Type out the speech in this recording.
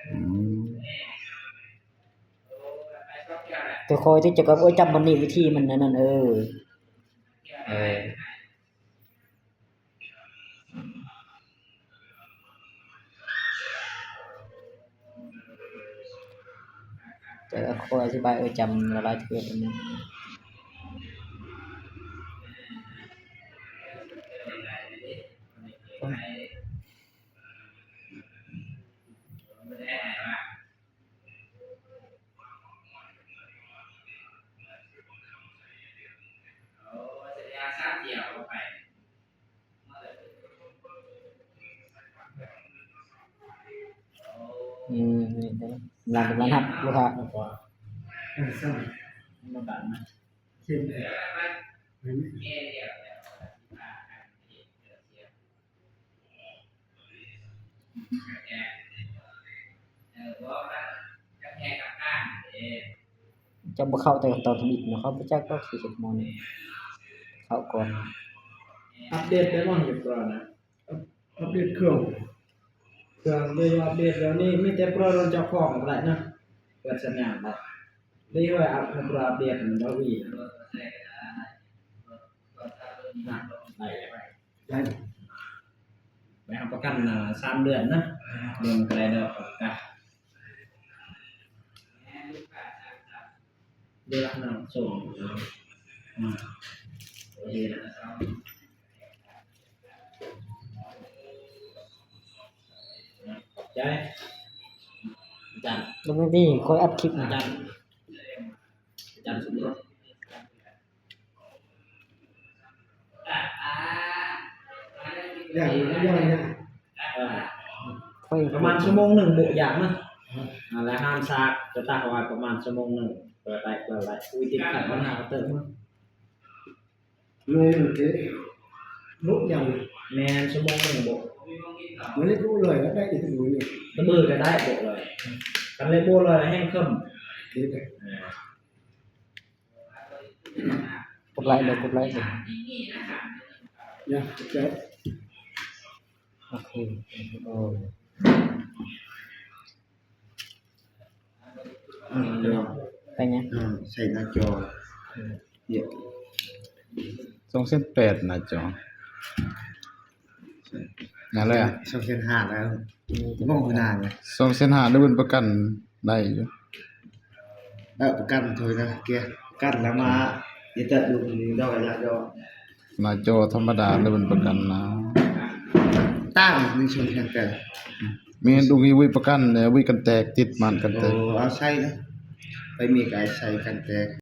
ອືມ ແຕ່ຂ້ອຍທີ່ຈະກັບ ເອີ ຈຳມັນນີ້ ວິທີມັນອັນນັ້ນ ເອີ ເອີ ແຕ່ຂ້ອຍອະທິບາຍ ເອີ ຈຳຫຼາຍໆເທື່ອ ອືມ ນີ້ເດ້ ກຳລັງຮັບລູກຄ້າ ເອີ ຊັ້ນ ມັນບາດນະ ເຫັນ ເຈົ້າບໍ່ເຂົ້າແຕ່ຕອນທຳອິດເນາະ ເຂົາບໍ່ຈັກດອກຊິເຮັດໝໍນີ້ ເຂົ້າກ່ອນ ອັບເດດໄດ້ບໍ່ຮຽບຮ້ອຍນະ ອັບ ອັບເດດເຄື່ອງ ເຄື່ອງໄດ້ອັບເດດແລ້ວນີ້ ມີແຕ່ປ່ອຍເຈົ້າຂອງກໍໄດ້ນະ ເປີດສັນຍານໄດ້ ໄດ້ວ່າອັບ ອັບເດດມັນບໍ່ມີນະ ໄດ້ ໄດ້ ໄດ້ຮັບປະກັນ ອ່າ ສາມເດືອນນະ ເດືອນກໍໄດ້ດອກ ກະ ເວລານຳສົ່ງ ອືມ ໂອເຄນະ ຂອບໃຈ ອາຈານ ເບິ່ງດີ ຂ້ອຍອັດຄລິບ ອາຈານ ອາຈານສົມຍົດ. ຢ່າງ ຢ່າງ ຢ່າງ ເອີ ປະມານຊົ່ວໂມງໜຶ່ງບໍ່ຢາກນະ ອ່າ ແລະ ຮ້ານຊາກຈະຕັ້ງໄວ້ປະມານຊົ່ວໂມງໜຶ່ງ ເປີດໄດ້ ເປີດໄດ້ ອຸຍ ຕິດຂັດບັນຫາເຕີບ ເລີຍ ໂອເຄ ລຸກຍັງ ແມ່ນ ຊົ່ວໂມງໜຶ່ງບໍ່ ມັນໄດ້ບໍ່ເລີຍ ໄດ້ອີກມື້ນີ້ ຕະເບີກໍໄດ້ບໍ່ເລີຍ ຄັນໄດ້ບໍ່ເລີຍແຮ່ງເຄິ່ມ ໂອເຄ ກົດໄລເລີຍ ກົດໄລເລີຍ ຢ່າ ກົດໄລ ໂອເຄ ໂອ້ ເປັນຫຍັງ? ອ່າ ໃສ່ໜ້າຈໍ ອືມ ເອີ ສອງແສນແປດ ໜ້າຈໍ ນັ້ນແຫຼະ ສອງແສນຫ້າ ແລ້ວ ບໍ່ຄືນານ ສອງແສນຫ້າ ໄດ້ເບິ່ງປະກັນໄດ້ຢູ່ ເອີ ປະກັນໂທຍນະ ເກຍ ປະກັນແລ້ວມາ ເຮັດແຕ່ດູນີ້ດອກ ຍາດອກ ໜ້າຈໍທຳມະດາ ແລ້ວເປັນປະກັນນະ ຕ່າງໜຶ່ງ ສອງ ສາມ ແປດ ແມ່ນ ລຸງອີວິປະກັນ ແລ້ວວິກັນແຕກ ຕິດໝານກັນແຕກ ໂອ້ ເອົາໃສ່ນະ ໄປມີກາຍໃສ່ກັນແຕກ.